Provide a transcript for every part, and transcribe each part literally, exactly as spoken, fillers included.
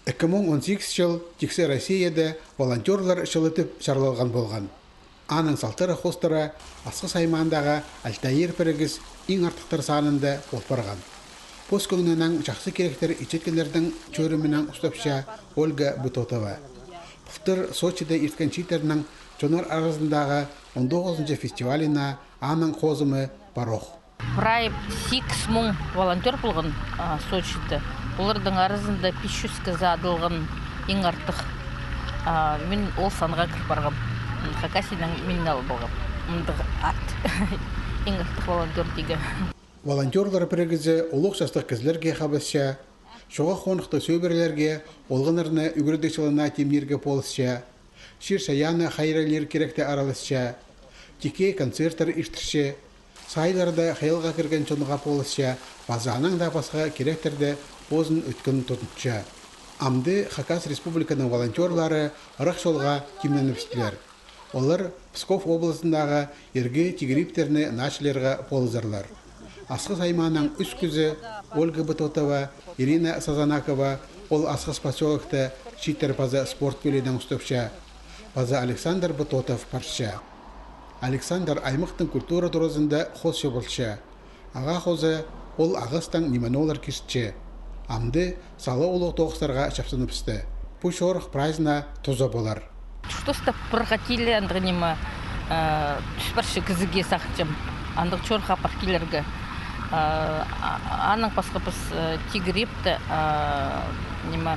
Ікі муң он сигіс чыл тиксі Россияда волонтёрлар чылы тіп чарлалған полған. Аның салтары хоостыра Асхыс аймаандағы «Альтаир» пірігіс иң артыхтар санында пол парған. Пос кӧңнінең чахсы киректер итчеткеннернің чӧрімінең устапча Ольга Бытотова. Пылтыр Сочида ирткен чииттернің чоннар аразындағы он тоғызынҷы фестиваліне аның хозымы парох. Прай сигіс муң волонтёр полған, а, Сочида. Олардың аразында пис чӱс кізі адалған иң артых. А, мин ол санға кір парғам. Хакасиядаң мині алып алған. Мындағ ат. Иң артых волонтёр тигі. Волонтёрлар пірігізі улуғ частығ кізілерге хабасча, чоға хонахтығ сӧбірелерге олғаннарны ӱгредіг чылына тимнирге полысча, чир-чайаанны хайраллир киректе араласча, тикке концерттер иртірче, сайылларда хыйалға кірген чонға полысча, паза анаң даа пасха киректерде позын ӧткін тудынча. Амды Хакас Республиканың волонтёрлары ырах чолға тимненібістілер. Олар Псков облазындағы иргі тигіриптерні наачылирға полызарлар. Асхыс аймааның ӱс кізі: Ольга Бытотова, Ирина Сазанакова, ол Асхыс посёлокта чииттер паза спорт пілинең устапча, паза Александр Бытотов парча. Александр аймахтың культура туразында хоосчы полча. Ағаа хоза ол ағастаң ниме-нолар киртче. Амды сала улуғ тоғыстарға чапсыныбысты. Пу чорых прайзына туза полар. Чуртаста пырға тиле андағ ниме, э, тӱс парча кізіге сағынчам. Андағ чорых апар килерге. Э, а-, анаң пасха піс, э, тигірипті, э, ниме,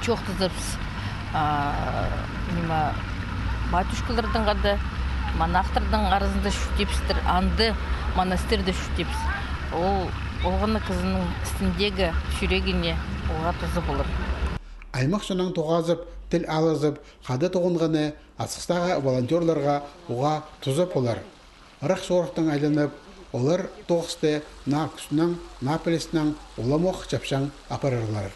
чоохтазарбыс, а, ниме, батюшкаларның хада, монахтарның аразында чуртирбыстыр, анда монастырьда чуртирбыс. Ол, олғаннар кізінің істіндегі чӱрегіне олға туза полар. Аймах чоннаң тоғазып, тіл алызып, хада тоғынғаны Асхыстағы волонтёрларға уғаа туза полар. Ырах чорыхтаң айланып, олар тоғысты наа кӱснең, наа піліснең уламох чапчаң апарарлар.